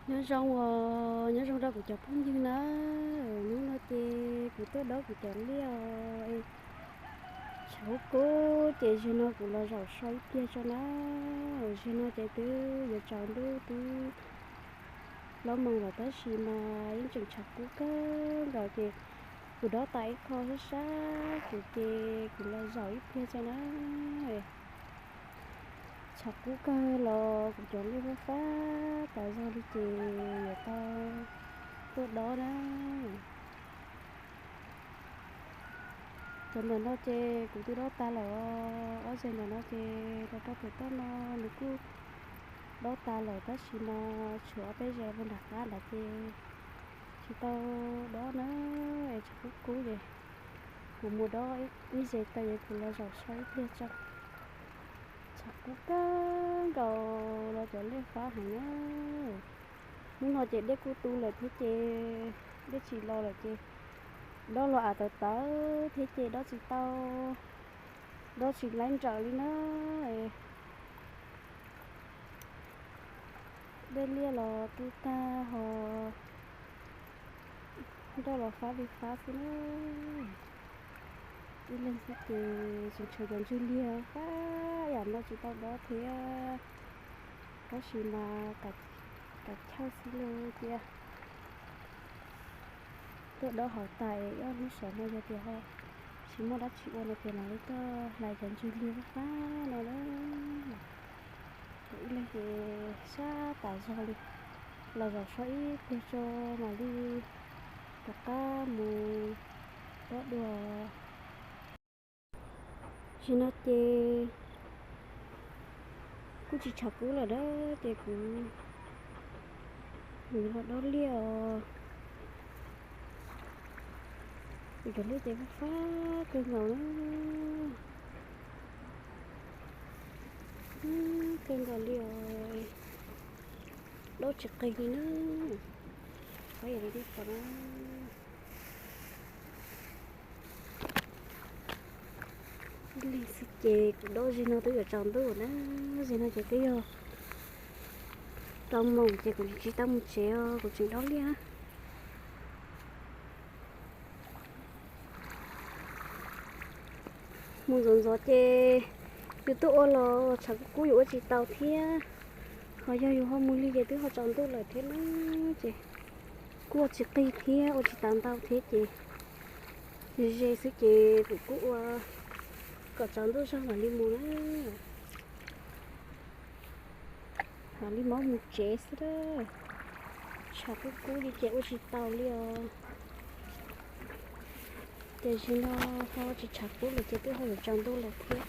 Nyob zoo os, nyob zoo rau kuv cov phooj ywg na. Hnub no ces kuv tuaj dob kuv cov liaj os. Tshav kub kub ces zaum no kuv los zaum so ib pliag tso na. Zaum no ces twb yuav tsaus ntuj twb plaub moos lawm tab sis mas yeej tseem tshav kub kawg nkaus ces kuv dob tas ib qho sab sab kuv ces kuv los zaum ib pliag tso na. Tshav kub kawg los kuv cov liaj fab fab tas zog li ces yuav tau tuaj dob na. Cov ntawm no ces kuv twb dob tas lawm os, ob ze ntawm no ces los rau pem toj no nws kuj dob tas lawm tab sis mas tshuav ob peb ze puag nram qab ntawd ces tsis tau dob na, es tshav kub kub ces kuv mus dob ib ze tau es kuv los zaum so ib pliag tso. Tshav kub kawg nkaus los cov liaj fab heev na. Hnub no ces dej kuj tu lawm thiab ces dej tsis los lawm ces dob los av tawv tawv thiab ces dob tsis tau, dob tsis laib nrawm li na. Dej liaj los tu tag ho nroj los fab li fab xwb na. Ib leeg xwb ces tseem tshuav cov ntswg liag fab yam no tsis tau dob thiab, tab sis mas kav chawj xwb lauj tiag. Tuaj dob hauv tas es ob hnub saum no yog tias ho tsis muaj dab tsi ua no ces mam li tuaj hlais cov ntswg liag fab fab no na. Kuv ib leeg ces sab tas zog li, los zaum so ib pliag tso mam li rov qab mus dob dua. Zaum no ces kuj tsis tshav kub lawm na, ces kuv mus los dob liaj os. Kuv cov liaj ces fab fab kawg nkaus na, kawg nkaus li os. Dob tsis qig li na, pab yam li nej pom na. Ib leeg xwb ces kuv dob ze no twb yuav tsaus ntuj na, ze no ces twb yog rau moos ces kuv tsis tau mus tsev os, kuv tseem dob liaj. Mus ntxov ntxov ces yus tuaj ua los tshav kub kub yus ua tsis tau thiab, ho yog yus ho mus lig ces twb ho tsaus ntuj lawm thiab na, ces kuj ua tsis qig thiab ua tsis tau ntau thiab ces ze ze xwb ces kuv kuj ua kom tsaus ntuj zog mam li mus na. Mam li muab mus tsev xwb a. Tshav kub kub li ces ua tsis tau li os. Ces zaum no ho tsis tshav kub lawm ces twb ho yuav tsaus ntuj lawm thiab.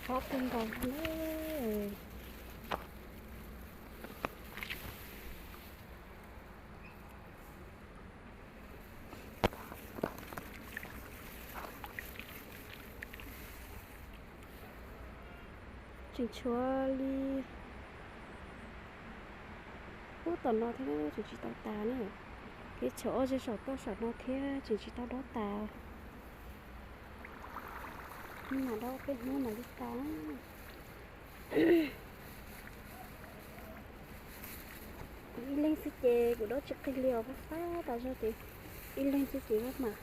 Fab kawg nkaus na. Tseem tshuav li ub tom no thiab, tseem tsis tau tas na. Thiab tshuav ob ze saum toj saum no thiab tseem tsis tau dob tas. Mam dob peb hnub mam li tas. Kuv ib leeg xwb ces kuv dob tsis qig li os, fab fab tas zog ces ib leeg xwb ces maj mam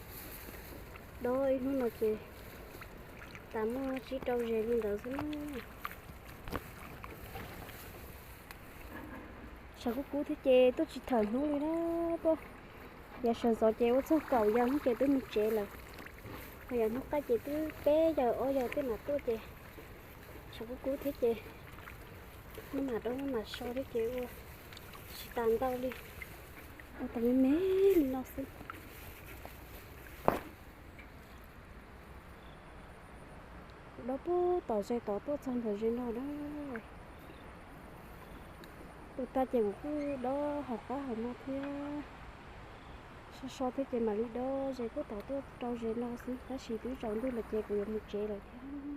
dob ib hnub no ces tas muaj tsib rau zes li ntawd xwb na. Tshav kub kub thiab ces tuaj tsis thawm hnub li na, tuaj yav sawv ntxov ces ua txog kaum yawm hnub ces twb mus tsev lawm. Ho yav hnub qaij ces twb peb yawm ob yawm tej mam tuaj ces tshav kub kub thiab ces maj mam dob maj mam so thiab ces ua tsis tas ntau li, ua tau me me li no xwb. Kuv dob puag tom ze tod tuaj txog ntawm ze no na. Tus tag ces kuv kuj dob hauv qab hauv no thiab. So so thiab ces mam li dob ze puag tod tuaj rau ze no xwb, tab sis twb tsaus ntuj lawm ces kuv yuav mus tsev lawm thiab.